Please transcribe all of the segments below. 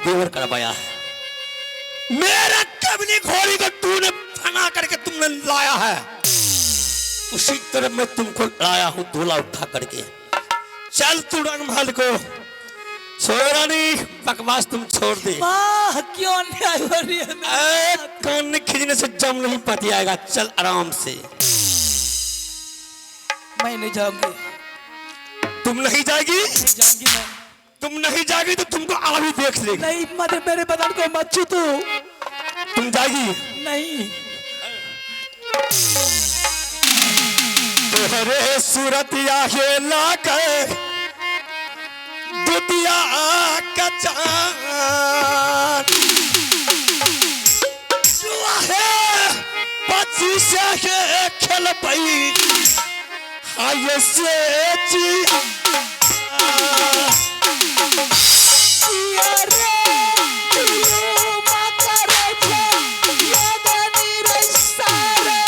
देवर करवाया है। मेरा कबली घोड़ी को तूने फना करके तुमने लाया है, उसी तरह मैं तुमको लाया हूं दूल्हा उठा करके। चल तू रंगमहल को। सोरानी बकवास तुम छोड़ दे। माँ क्यों अन्याय हो रही है मेरे ए, साथ? कान खींचने से जम नहीं पति आएगा, चल आराम से। मैं नहीं जाऊंगी। तुम नहीं जाएगी? नहीं जाऊंगी मैं। तुम नहीं जाएगी तो तुमको आलू देख लेगी। नहीं मत, मेरे बदन को मत छू तू। तुम जाएगी? नहीं। तोहरे सूरतिया हे लागे दुतिया का चांद, जुआ है 25 के खेल पई हाय से जी। जिया रे, जुलुमा करे छे, योदनी रे सारे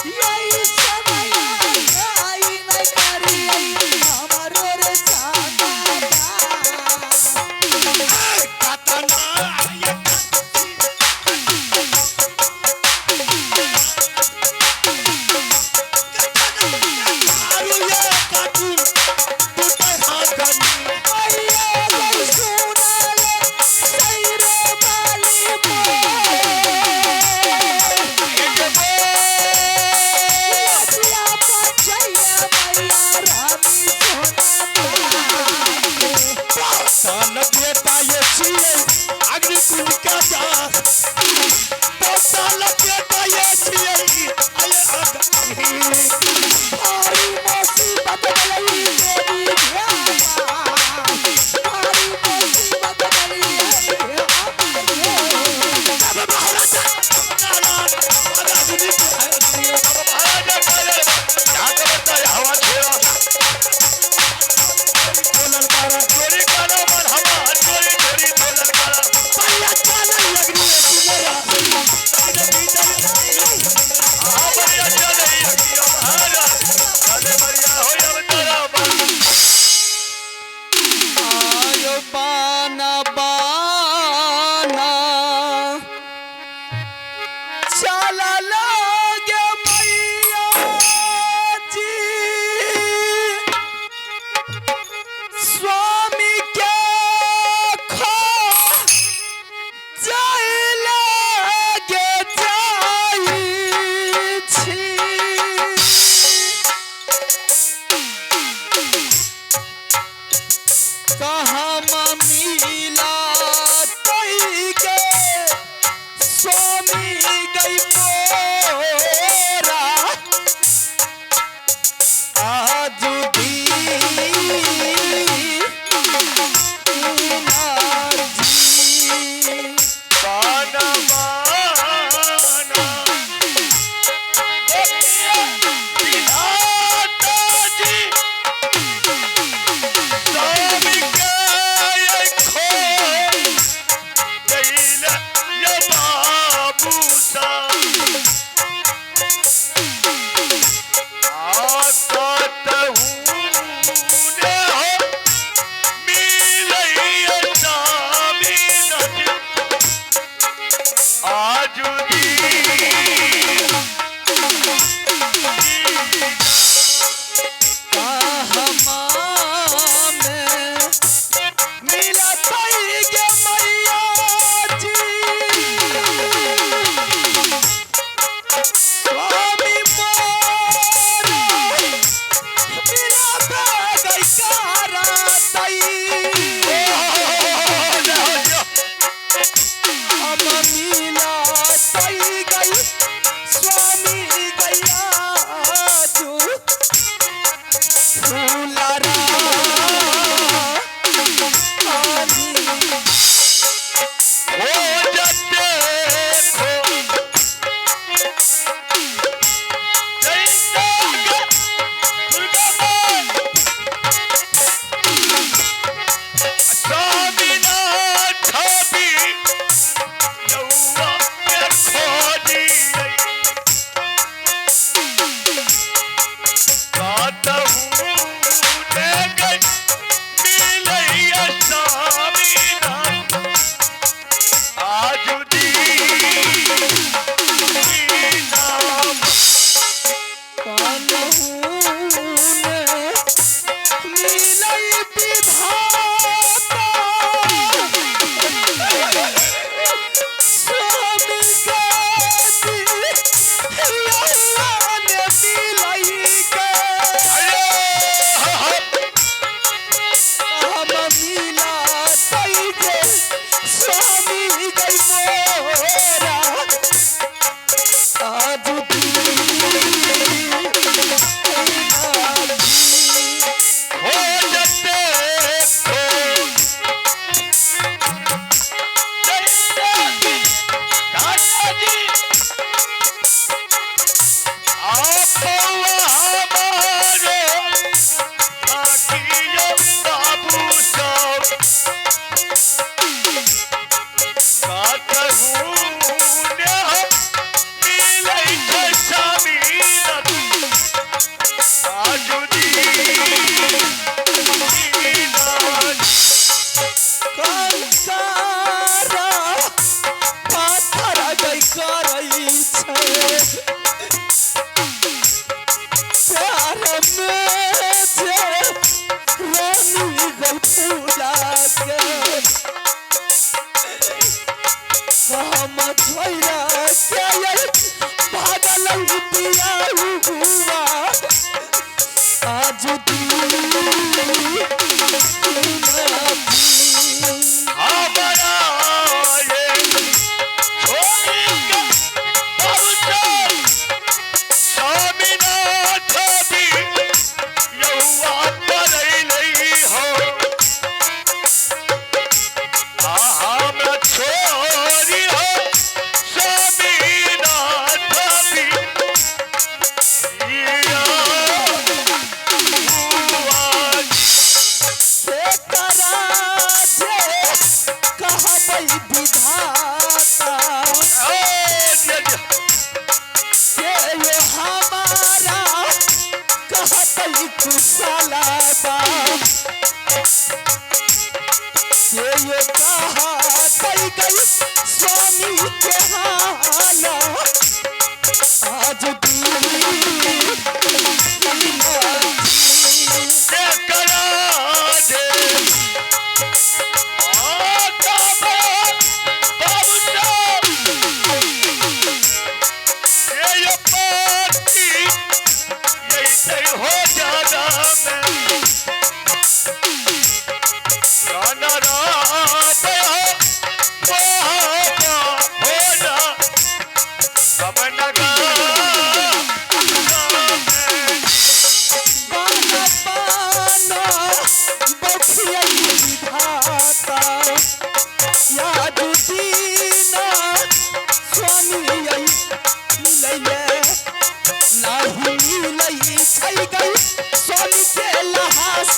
यही समय आई नहीं करी हमारो रे सादा। कतना ये आरु ये कार्टून टूटे हाथ गनी। मैया गई सुनाले सैरो बाली मोर पचैया मैया रानी सोना। साल बेटा ये छिए अग्निकुंड का दास, साल बेटा ये छिए आये अग्नि। भारी मुसीबत गई देवी ध्याना, भारी मुसीबत गई अब महाराजा नारायण अग्नि बोलल पारा पल्ला चाला अग्नि सुनरा। आयो बाना बाना चला लागे मैया जी, स्वामी के खो जाय लागे जाई छी। कहाँ मिला तई के स्वामी गई मोरा, आज दी जी। बाना बाना विधाता जी, स्वामी के खोज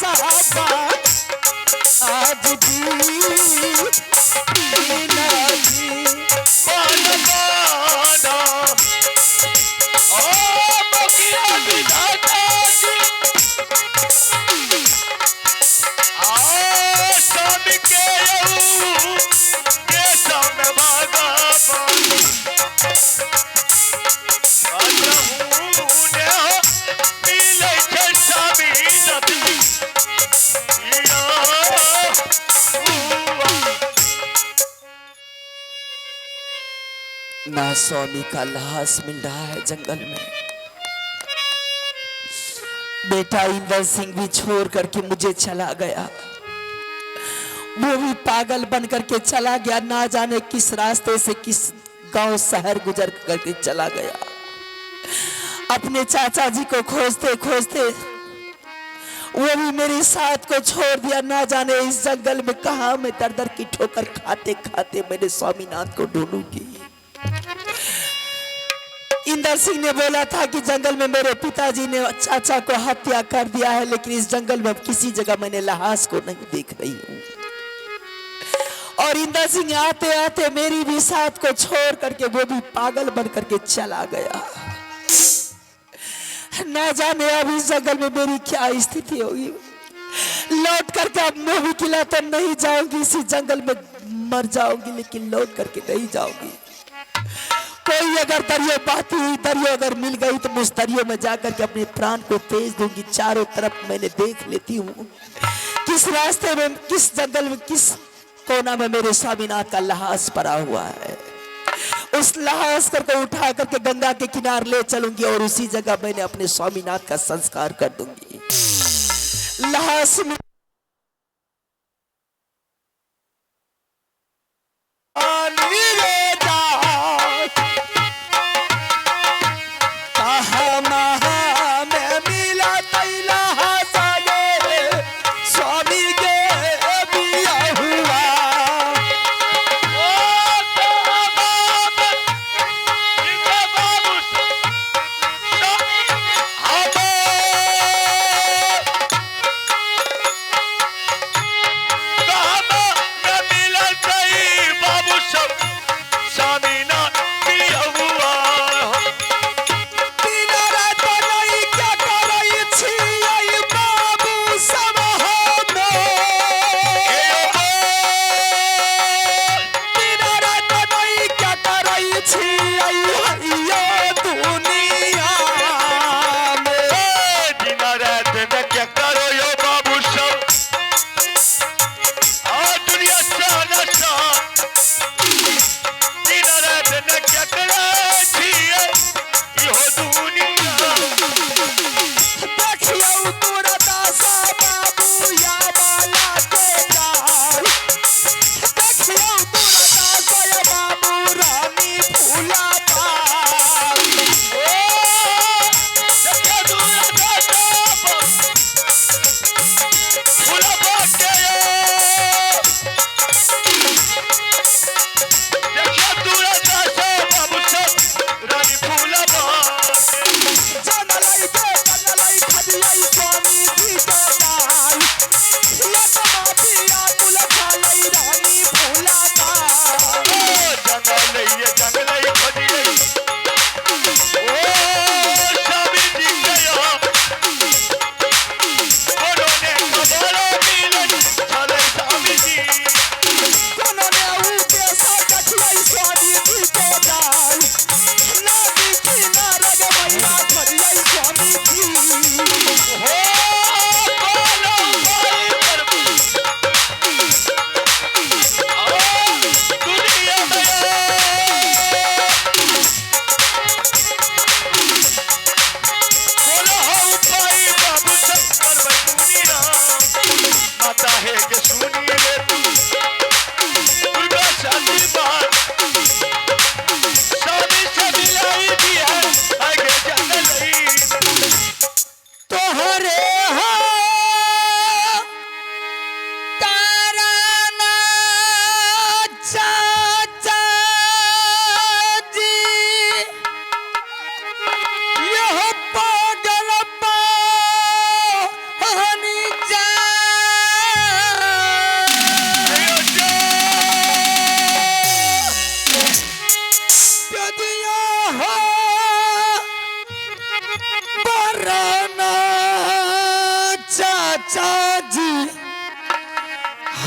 लहासा आज दी नाजी बान बाना ओ बगिया विधाता जी आ स्वामी के यऊ के सम भागा ने हो मिलै छै स्वामी नदी या हुआ। ना स्वामी का लाश मिल रहा है जंगल में। बेटा इंदर सिंह भी छोड़ करके मुझे चला गया, वो भी पागल बन करके चला गया, ना जाने किस रास्ते से किस गांव शहर गुजर करके चला गया। अपने चाचा जी को खोजते खोजते वो भी मेरे साथ को छोड़ दिया, ना जाने इस जंगल में कहा मैं दर दर की ठोकर खाते खाते मेरे स्वामीनाथ को ढूंढूंगी। इंदर सिंह ने बोला था कि जंगल में मेरे पिताजी ने चाचा को हत्या कर दिया है, लेकिन इस जंगल में अब किसी जगह मैंने लहास को नहीं देख रही हूं। और इंदर सिंह आते आते मेरी भी साथ को छोड़ करके वो भी पागल बन करके चला गया। ना जाने अब इस जंगल में मेरी क्या स्थिति होगी। लौट करके अब मैं भी किला तो नहीं जाऊंगी, इसी जंगल में मर जाऊंगी, लेकिन लौट करके नहीं जाऊंगी। कोई अगर दरियो बहती हुई दरियो अगर मिल गई तो मैं उस दरियो में जाकर के अपने प्राण को तेज दूंगी। चारों तरफ मैंने देख लेती हूँ किस रास्ते में, किस जंगल में, किस कोना में मेरे स्वामीनाथ का लहास पड़ा हुआ है। उस लहास करके उठा करके गंगा के किनारे ले चलूंगी और उसी जगह मैंने अपने स्वामीनाथ का संस्कार कर दूंगी। लहास में स्वामी के बिया हुआ। ओ बाबा बाबू अबे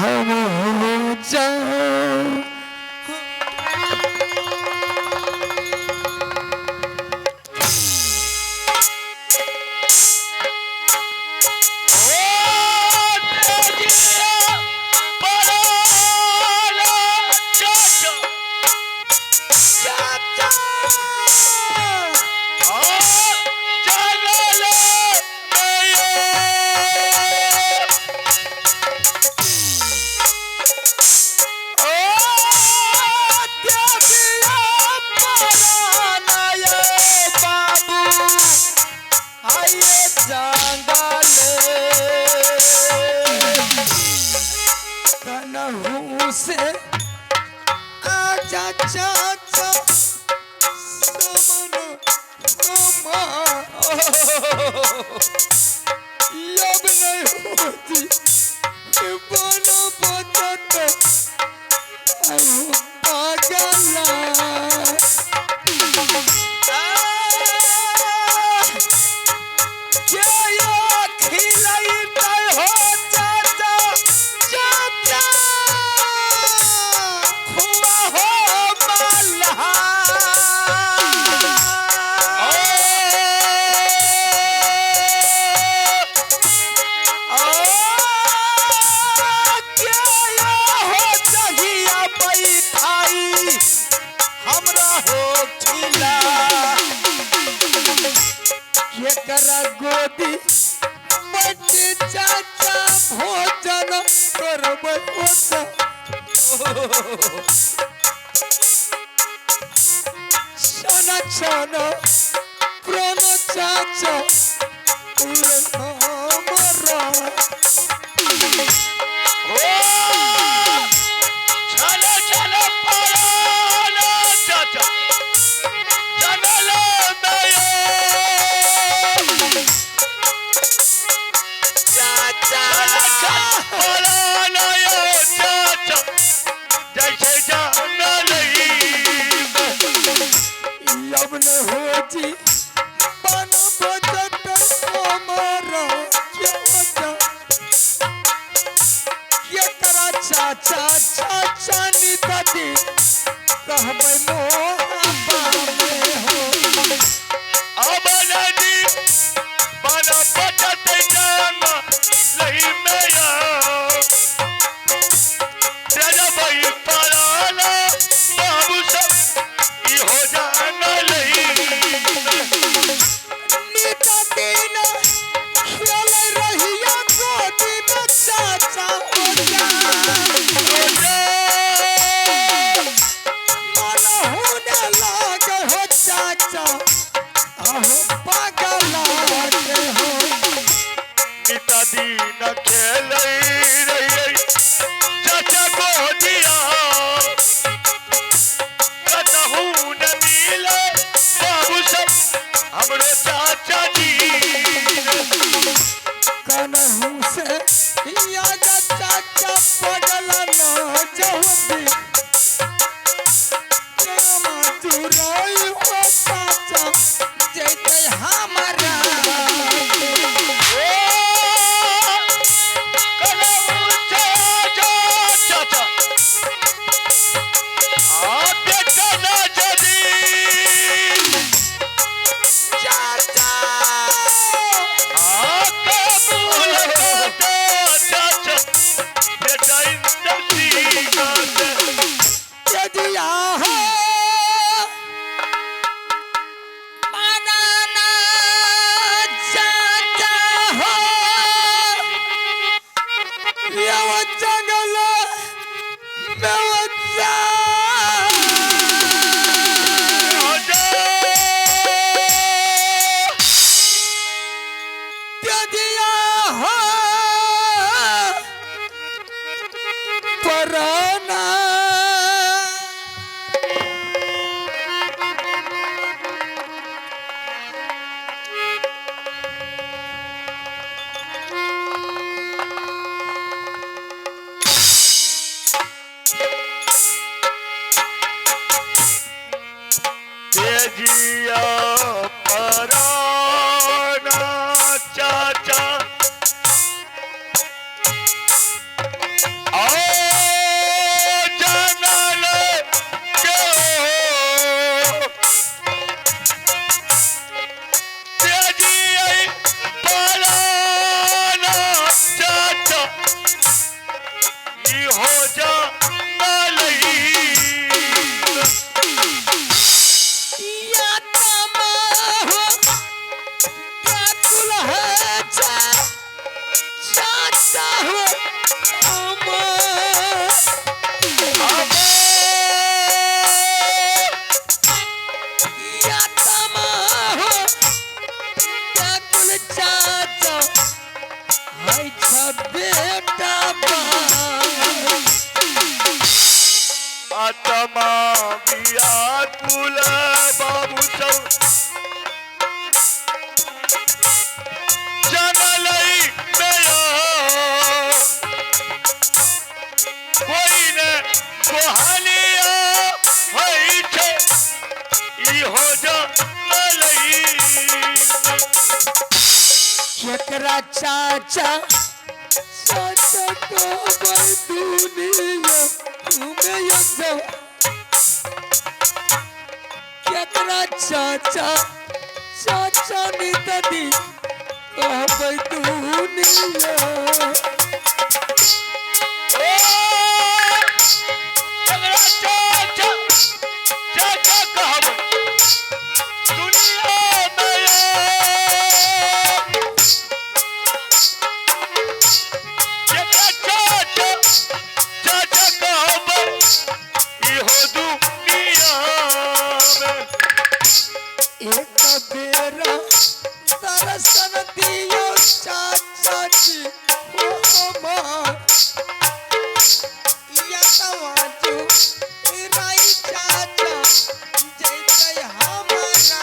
हम हो जाऊं। से आजा चाचा समन अब नहीं होती बनो बचत आयो पागला। गोदी बच्चे चाचा भोजन करबै ओतऽ। छन छन प्रण चाचा हमरा। चाचा चाचा नितदी कहबै मोहब्बा में हो। अब नदी बन बचत जान लही मेरा तेरा भाई पराना बाबू सब ई हो जान लही नितदी न खेलै रहिया गोदी में चाचा हो जा। चाचा को दिया कतहू न मिले बाबू सब हमरो चाचा जी। कनहू से याद चाचा पगल न जहुदी श्यामा चुराई हो चाचा जैते हमारा। जिया पराना चाचा और ई हो जा नालई। या तमा हो व्याकुल है चाचा हो अमर। या तमा हो व्याकुल चाचा है छ बेटा बाप। आत्मा व्याकुल बाबू सब जनलई मेरा कोई ने गोहालिया होई छे ई हो जा लई। केकरा चाचा चाचा कहबै दुनिया घूमे जाओ। केकरा चाचा चाचा नितदी कहबै दुनिया। ओ जगरा चाचा चाचा कहब दुनिया में जगरा चाचा चाचा कहब ई हो दुनिया में। एक बेरा दर्शन दियो चाचा जी हो अमर। या तवाजु राई चाचा जैतै हमारा।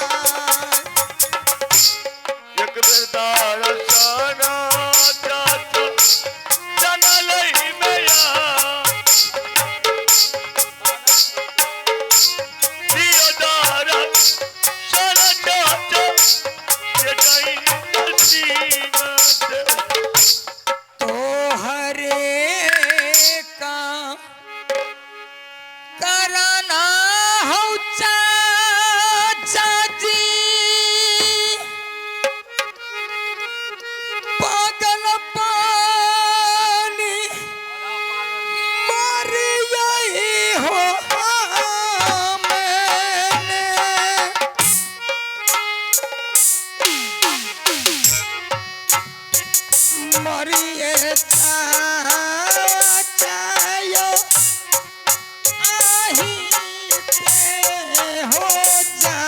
एक बेर दर्शन चाचा जनलई मेरा दियो दर्शन चाचा ये जाई नसीबत। तोहरे काम कराना हो चाचा जी पागल पानी मर यही हो मैंने। मरिए चाचा यो आही ते हो जा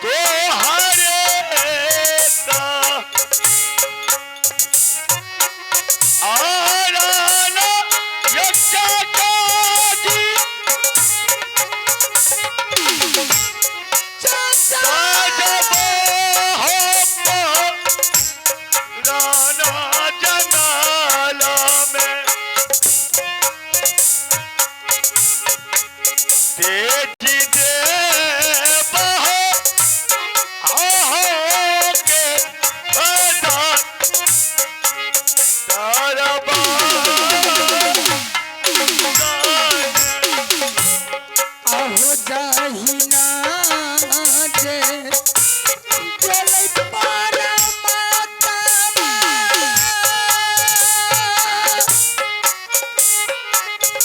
तोहरे का आराना ये चाचा जी चाचा राना जनाला में तेजी दे बहो आहो के अदा दरबार आहो जाहिना जे जलै परमात्मा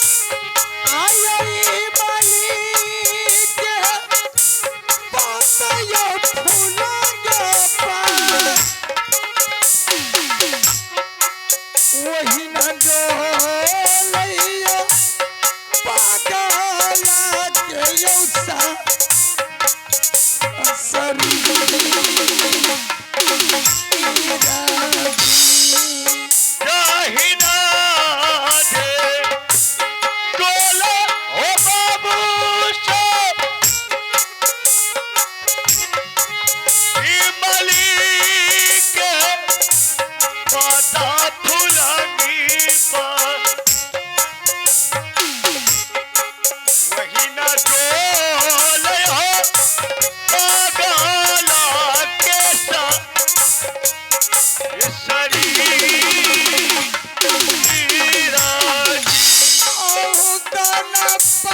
आयो ई बलि के पतयो फूलंग पान। ओहि न डोलैया पागला के यौसा जाहिना दे डोला हो बाबू साहब ई मलिक के पाता फुलंगी पर वही ना डोले हो पागला के सा ये शरीर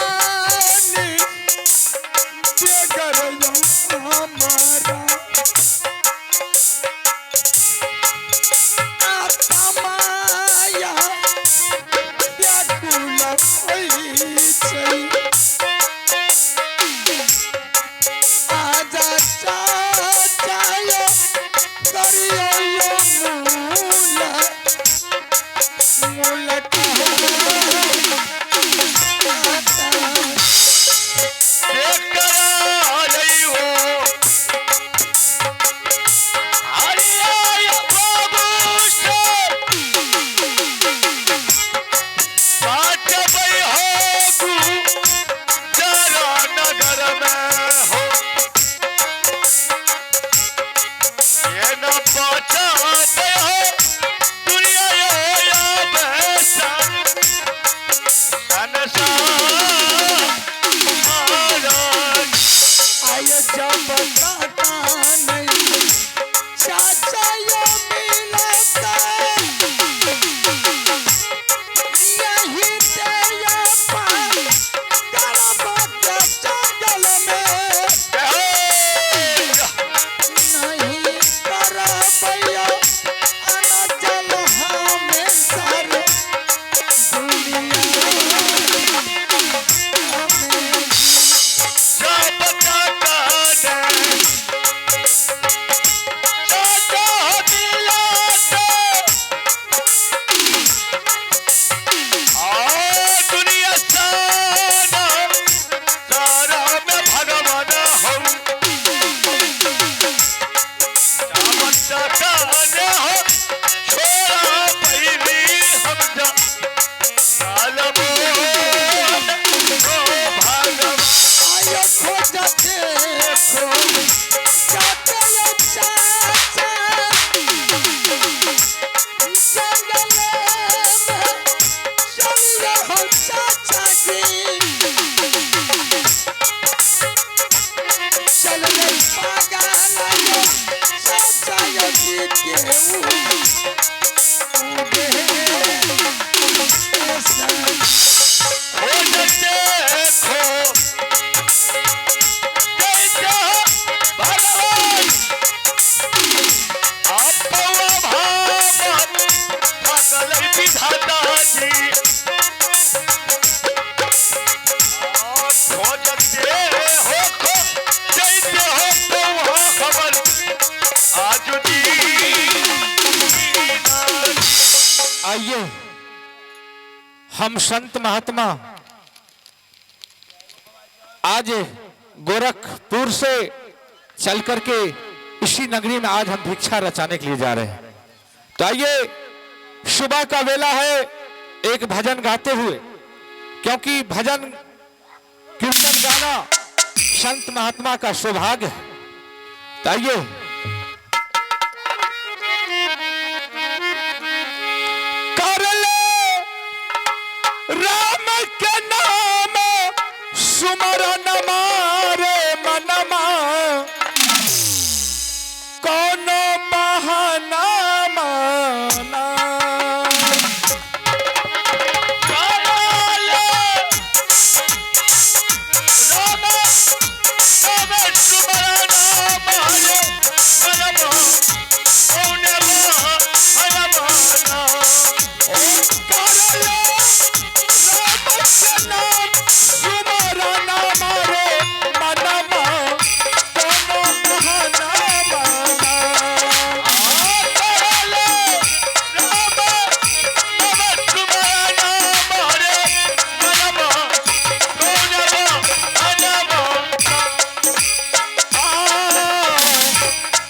पानी हमारा आता माया व्याकुल होई छै। आजा चाचा यो करियो यो मूल मूल आता। आय जब काका नहीं चाचा यो मिलता यही तेरा पार करब के जंगल में नहीं करब यो अनचल हमें सर दुनिया में। आयो खोजते खोज जाते यो चाचा जंगल में चलियो हो चाचा जी चल गई पागल यो चाचा यो जी के उड़े ऐसा। आइए हम संत महात्मा आज गोरखपुर से चल करके इसी नगरी में आज हम भिक्षा रचाने के लिए जा रहे हैं। तो आइए, सुबह का वेला है, एक भजन गाते हुए, क्योंकि भजन कीर्तन गाना संत महात्मा का सौभाग्य है। तो आइए, कर ले राम के नाम सुमरन मारे मनमा, कोनो बहाना माना। कर ले राम के नाम सुमरन मारे मनमा, कोनो बहाना माना।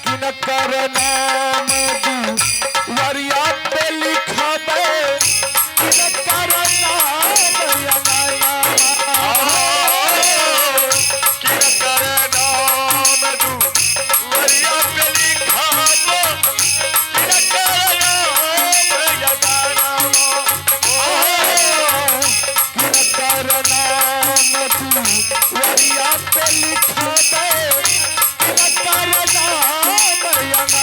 किनकर नाम वरिया पे लिखबे, किनकर नाम यनाया। किनकर नाम वरिया पे लिखबे, किनकर नाम यनाया।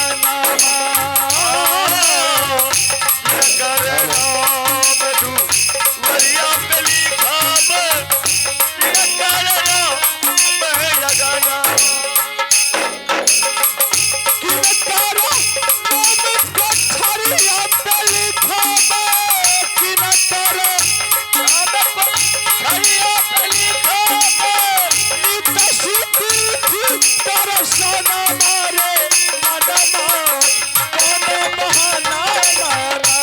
दर्शन मारे मनमा कोनो बहाना माना।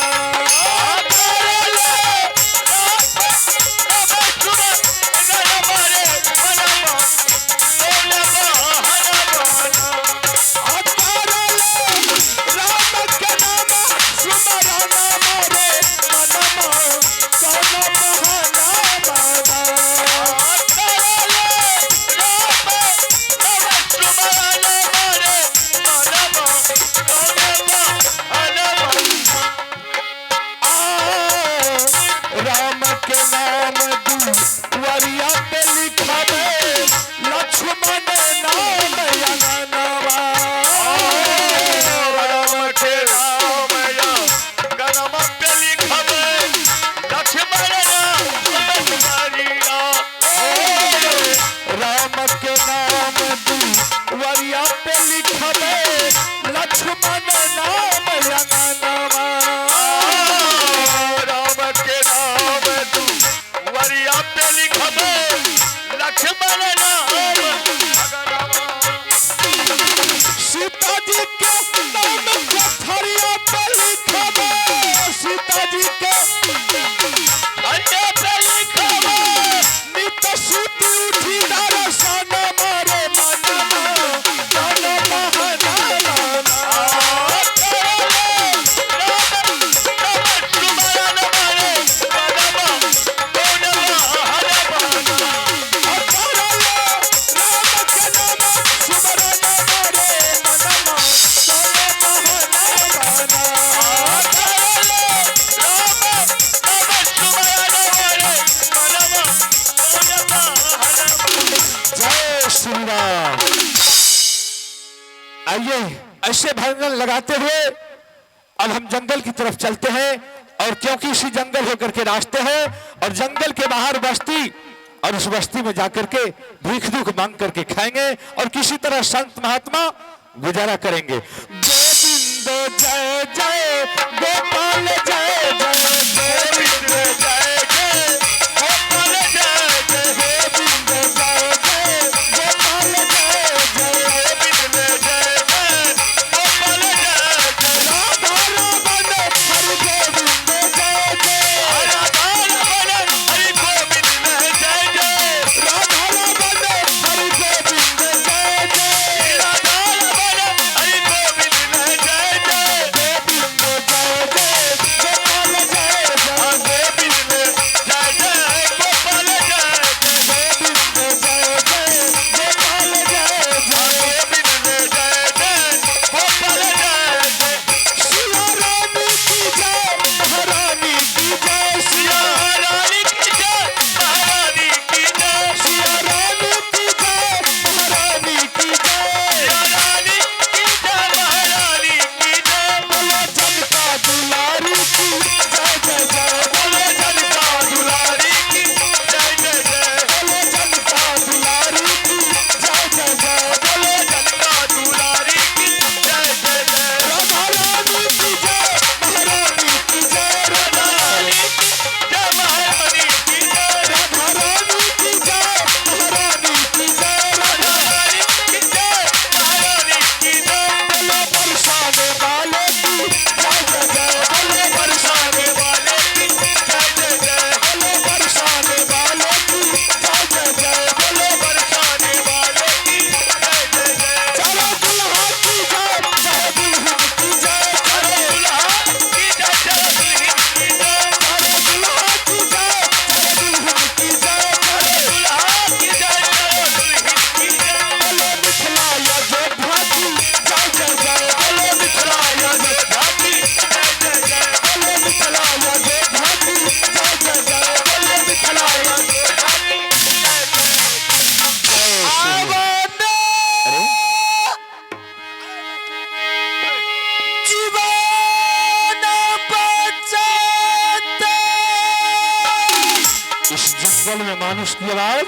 राम के नाम सुमरन मारे मनमा कोनो बहाना माना। राम के नाम दुआरिया पे लिखबे लक्ष्मण नाम अंगनवा। राम के नाम या गनमा पे लिखबे लक्ष्मण नाम हरिया। राम के नाम दुआरिया पे लिखबे लक्ष्मण नाम अंगनवा। राम के नाम तू वरिया पे लिखबे लक्ष्मण नाम अगनमा। सीता जी के नाम कोठरिया पे लिखबे सीता जी के अंडे पे लिखबे नित सूती उठी दर्शन मारे मनमा कोनो बहाना माना। जय श्री राम। आइए ऐसे भंजन लगाते हुए अब हम जंगल की तरफ चलते हैं, और क्योंकि इसी जंगल होकर के रास्ते हैं और जंगल के बाहर बस्ती, और उस बस्ती में जाकर के भीख दुख मांग करके खाएंगे और किसी तरह संत महात्मा गुजारा करेंगे। गोविंद जय जय गोपाल जय जय गोविंद जय जय गोपाल जय जय गोविंद जय जय गोपाल जय जय गोविंद जय जय गोपाल जय जय राधा रमन हरि गोविंद जय जय राधा रमन हरि गोविंद जय जय राधा रमन हरि गोविंद जय जय गोविंद जय जय गोपाल जय जय गोविंद जय जय गोपाल जय जय सिया रानी की जय महारानी की जय सिया रानी की जय महारानी की जय सिया रानी की जय महारानी की जय बोलो जनता दुलारी की जय जय जय बोलो जनता दुलारी की जय जय जय बोलो जनता दुलारी की जय जय जय बोलो जनता दुलारी की जय जय जय राधा रानी की जय महारानी की जय राधा रानी की जय महारानी की जय राधा रानी की जय महारानी की जय राधा रानी की जय महारानी की जय बोलो बरसाने वाले की जय जय जय बोलो बरसाने वाले की जय जय जय बोलो बरसाने वाले की जय जय जय बोलो बरसाने वाले की जय जय जय चलो दुल्हा की जय चाहे दुल्हन की जय चलो दुल्हा की जय चाहे दुल्हन की जय चलो दुल्हा की जय चाहे दुल्हन की जय चलो दुल्हा की जय चाहे दुल्हन की जय बोलो मिथिला अयोध्या की जय जय जय बोलो मिथिला अयोध्या की जय जय जय बोलो मिथिला अयोध्या की जय जय जय बोलो मिथिला अयोध्या की जय जय अरे जीवन बचाते इस जंगल में मानुष की आवाज